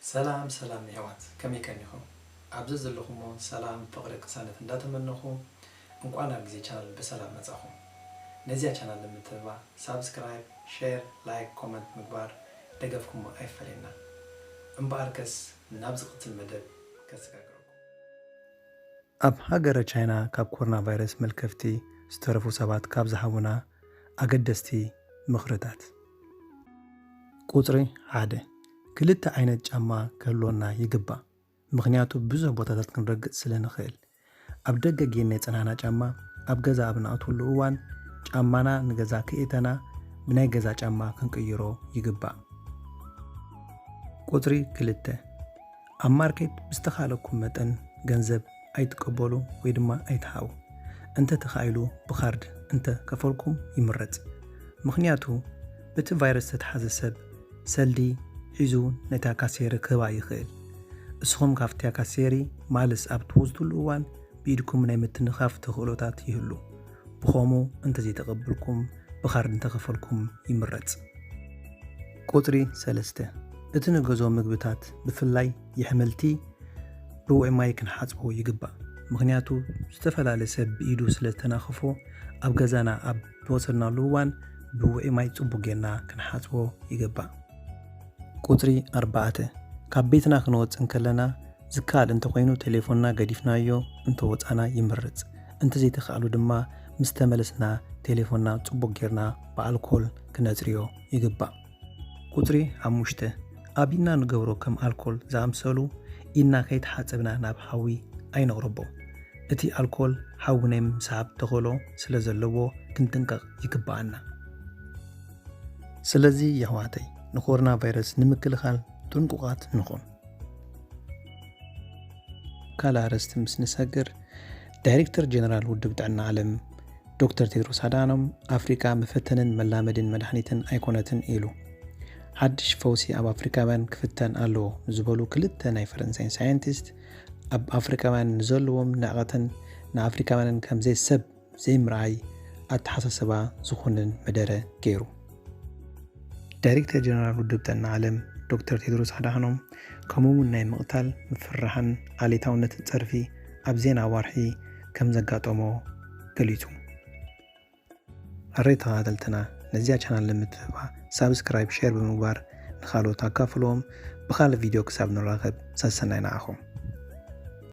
ሰላም ሰላም የሕዋት፣ ከመይ ቀኒኹም? ኣብዚ ዘለኹሞ ሰላም፣ ፍቕሪ፣ ቅሳነት እንዳተመነኹ፣ እንቋዕ ናብ ግዜ ቻናል ብሰላም መጻኹም። ነዚኣ ቻናል ንምትብባዕ ሳብስክራይብ፣ ሼር፣ ላይክ፣ ኮመንት ምግባር ደገፍኩሞ ኣይፈለየና። እምበኣርከስ ናብ ዝቕጽል መደብ ከሰጋግረኩም። ኣብ ሃገረ ቻይና ካብ ኮሮና ቫይረስ መልከፍቲ ዝተረፉ ሰባት ካብ ዝሃቡና ኣገደስቲ ምኽርታት። ቁጽሪ ሓደ፣ ክልተ ዓይነት ጫማ ክህልወና ይግባእ። ምኽንያቱ ብዙሕ ቦታታት ክንረግጽ ስለ ንኽእል። ኣብ ደገ ጌና የጸናሕና ጫማ ኣብ ገዛ ኣብ ንኣትወሉ እዋን ጫማና ንገዛ ከየእተና ብናይ ገዛ ጫማ ክንቅይሮ ይግባእ። ቁጽሪ ክልተ፣ ኣብ ማርኬት ብዝተኻለኩም መጠን ገንዘብ ኣይትቀበሉ ወይ ድማ ኣይትሃቡ። እንተ ተኻኢሉ ብኻርድ እንተ ከፈልኩም ይምረጽ። ምኽንያቱ በቲ ቫይረስ ዝተትሓዘ ሰብ ሰልዲ ሒዙ ነታ ካሴሪ ክህባ ይኽእል። እስኹም ካብታ ካሴሪ ማልስ ኣብ ትወስዱሉ እዋን ብኢድኩም ናይ ምትንኻፍ ተኽእሎታት ይህሉ። ብኸምኡ እንተዘይተቐብልኩም ብኻርድ እንተኸፈልኩም ይምረጽ። ቁጽሪ ሰለስተ፣ እቲ ንገዝኦ ምግብታት ብፍላይ የሕምልቲ ብውዑይ ማይ ክንሓጽቦ ይግባእ። ምኽንያቱ ዝተፈላለየ ሰብ ብኢዱ ስለ ዝተናኸፎ ኣብ ገዛና ኣብ ዝወሰድናሉ እዋን ብውዑይ ማይ ጽቡቕ ጌርና ክንሓጽቦ ይግባእ። ቁጽሪ ኣርባዕተ፣ ካብ ቤትና ክንወጽእ እንከለና ዝከኣል እንተኾይኑ ቴሌፎንና ገዲፍናዮ እንተወጻና ይምረጽ። እንተዘይተኻእሉ ድማ ምስ ተመለስና ቴሌፎንና ጽቡቕ ጌርና ብኣልኮል ክነጽርዮ ይግባእ። ቁጽሪ ሓሙሽተ፣ ኣብ ኢድና ንገብሮ ከም ኣልኮል ዝኣምሰሉ ኢድና ከይተሓጸብና ናብ ሓዊ ኣይነቕርቦ። እቲ ኣልኮል ሓዊ ናይ ምስሓብ ተኽእሎ ስለ ዘለዎ ክንጥንቀቕ ይግባኣና። ስለዚ የሕዋተይ ንኮሮና ቫይረስ ንምክልኻል ጥንቁቓት ንኹን። ካልእ ኣርእስቲ ምስ ንሰግር፣ ዳይሬክተር ጀነራል ውድብ ጥዕና ዓለም ዶክተር ቴድሮስ ኣድሓኖም ኣፍሪካ መፈተንን መላመድን መድሓኒትን ኣይኮነትን ኢሉ። ሓድሽ ፈውሲ ኣብ ኣፍሪካውያን ክፍተን ኣለዎ ንዝበሉ ክልተ ናይ ፈረንሳይ ሳይንቲስት ኣብ ኣፍሪካውያን ንዘለዎም ንዕቐትን ንኣፍሪካውያንን ከምዘይ ሰብ ዘይምርኣይ ኣተሓሳስባ ዝኾንን መደረ ገይሩ። ዳይሬክተር ጀነራል ውድብ ጥዕና ዓለም ዶክተር ቴድሮስ ኣድሓኖም ከም እሙን ናይ ምቕታል ምፍርራሕን ዓሌታውነት ጸርፊ ኣብ ዜና ዋርሒ ከም ዘጋጠሞ ገሊጹ። ኣረይ ተኸታተልትና ነዚኣ ቻናል ንምትብባ ሳብስክራይብ ሼር ብምግባር ንኻልኦት ኣካፍልዎም። ብኻልእ ቪድዮ ክሳብ ንራኸብ ሰሰናይ ንዓኹም።